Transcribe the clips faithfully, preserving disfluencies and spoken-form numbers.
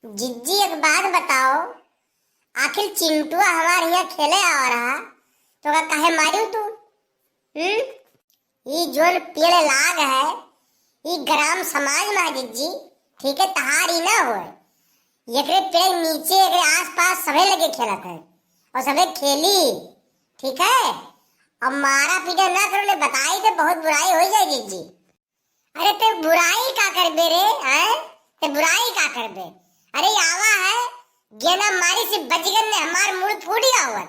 जिज्जी, एक बात बताओ, आखिर चिंटुआ हमार हियाँ खेले आवा रहा, तो का काहे मारियो तू? हम्म? ई जोन पेड़ लाग है, ई ग्राम समाज मा है जिज्जी, ठीक है, तहार ई ना होए। एकरे पेड़ नीचे, एकरे आसपास सभे लगे खेलत है और सभे खेली, ठीक है? अब मारा पीटा ना करो, ने बताई तो बहुत बुराई हो जाए जिज्जी। अरे ते बुराई का करबे रे, हैं? ते बुराई का करबे? अरे आवा है, गेना मारी से बजगन ने हमार मुड़ फूट गया हुआ।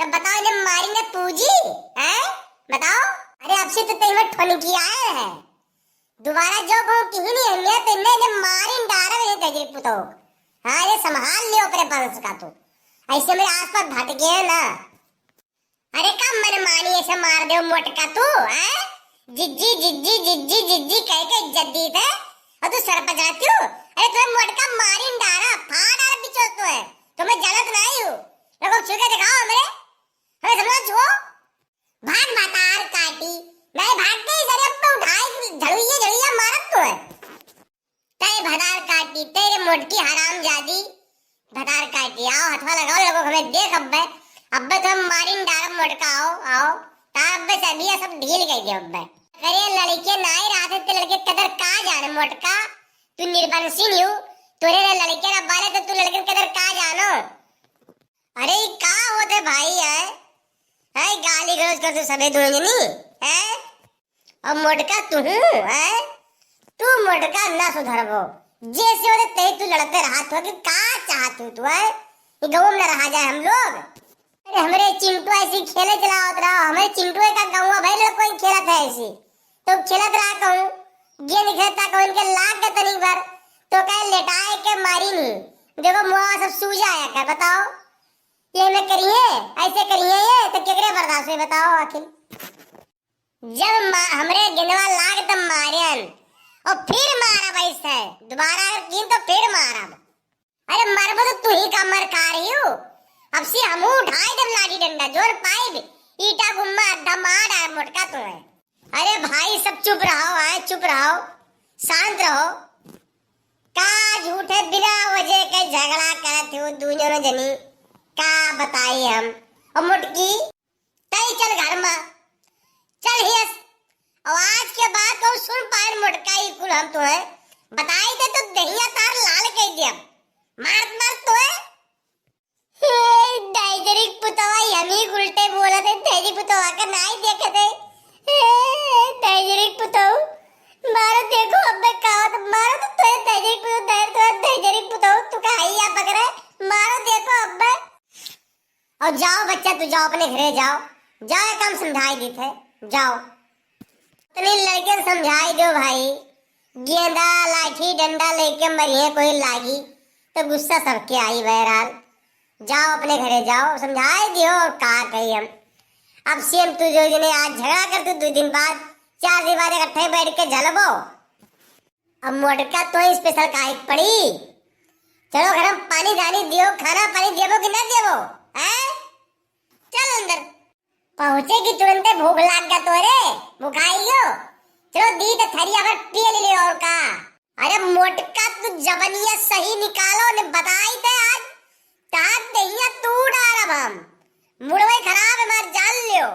तब बताओ, इन्हें मारी ने पूजी, हैं? बताओ। अरे अब से तो तेरे में ठुनकी आए हैं। दोबारा जो कहूँ किही नहीं है, मैं तो इन्हें, इन्हें मारी डारा में तेरे पुतो। हाँ, ये संभाल लियो अपने बंस का तू। ऐसे मेरे आसपास भटके है ना। अरे का मनमानी ऐसे मार देउ मोटका तू, हैं? जिज्जी, जिज्जी, जिज्जी, जिज्जी कह के इज्जत दीत है और तू सर पर चढ़ती हो। अरे तुम्हें मोटका मारी डारा, फाड़ डारा बिचोस तू है। तुम्हें जलत नहीं हो। लोगों छू के दिखाओ हमरे। हमें समझ छुओ। भाग भतार काटी। नहीं भाग गई सर, अब मैं उठाए झड़ुइया, झड़ुइया मारत तू है। तय भतार काटी, तेरे मोटकी हरामजादी, भतार काटी, आओ हथवा लगाओ, लोगों हमें देख अब्बे, अब्बे तो हम मारिन डारब मोटका, आओ, आओ, ता अब्बे से अभी ये सब ढील कर दे अब्बे। अरे लड़के नाई रहते ते लड़के कदर का जाने मोटका, तू निर्बंसिन यू, तोरे ना लड़के ना बाले तो तू लड़के कदर का जानो। अरे ई का होते भाई है, है गाली गलौज करते सभे दोनों जनी, है? अब मोटका तू हूँ, हैं? तू मोटका ना सुधरबो। जैसे होते तही तू लड़ते रहत हो कि का चाहत हो तू, हैं? ये गाँव में ना रहा जाए हम लोग। अरे हमरे चिंटू ऐसी खेले चला होत रहा, हमरे चिंटू का गाँव भाई लड़को ही खेलत है ऐसी। तो खेलत रहा कहूँ, गेंद खेलता कहूँ इनके लाग के तनिक बार, तो कहे लेटाए के मारी नहीं। देखो मुआ सब सूझ आया कर, बताओ। ये में करिए, ऐसे करिए ये, तो केकरे बर्दाश्त हुई बताओ आखिर। जब मा-, हमरे गेंदवा लाग तब मारन, और फिर मारब ऐसे, दोबारा अगर कीन तो फिर मारब। अरे मरबो तो तू ही का मर खा रही हो, अब से हमहू उठाए देब लाठी डंडा, जोर पाइब, ईटा गुम्मा अड्ढा मार डाल मोटका तू है। अरे भाई सब चुप रहो, आए चुप रहो, शांत रहो। का झूठे बिना वजह के झगड़ा करत हो दोनों जनी, का बताई हम। और मोटकी तई चल घर मा, चल हियस। और आज के बाद कहूँ सुन पाए मोटका ई कुल हम तोहे बताई दे तो दहिया तार लाल कई दिया। मारत मारत तोहे। हे, डाइजरिक पुतवा, हम ही उल्टे बोलत है, डाइजरिक पुतवा का नाई देखत है। हे, डाइजरिक पुतवा, मारो देखो अब्बे का होत, मारो तो तोहे डाइजरिक पुतवा, डाइजरिक, तोहे डाइजरिक पुतवा, तू का हैया पकड़े, मारो देखो अब्बे। और जाओ बच्चा, तू जाओ अपने घरे जाओ, जाओ, एक काम समझाई देत है, जाओ। तनी लड़के समझाई दो भाई, गेंदा, लाठी, डंडा लेके मरिए कोई लागी, तो गुस्सा सबके आई। बहरहाल, जाओ अपने घरे जाओ, समझाई दियो, और का कही हम। अब से हम तू जो जने आज झगड़ा कर तू, दो दिन बाद, चार दिन बाद इकट्ठे बैठ के झलबो। अब मोटका तो स्पेशल काहे के पड़ी? चलो घर में पानी दानी दियो, खाना पानी देबो कि ना देबो, हैं? चल अंदर। पहुँचे कि तुरंते भूख लाग गया तोरे, भुखाई गयो। चलो दी तो थरिया भर पी ले और का। अरे मोटका तू जबनिया सही निकालो ने बताई दे आज। ताक दहिया तू डारब हम। मुड़वे खराब है मार जान लियो।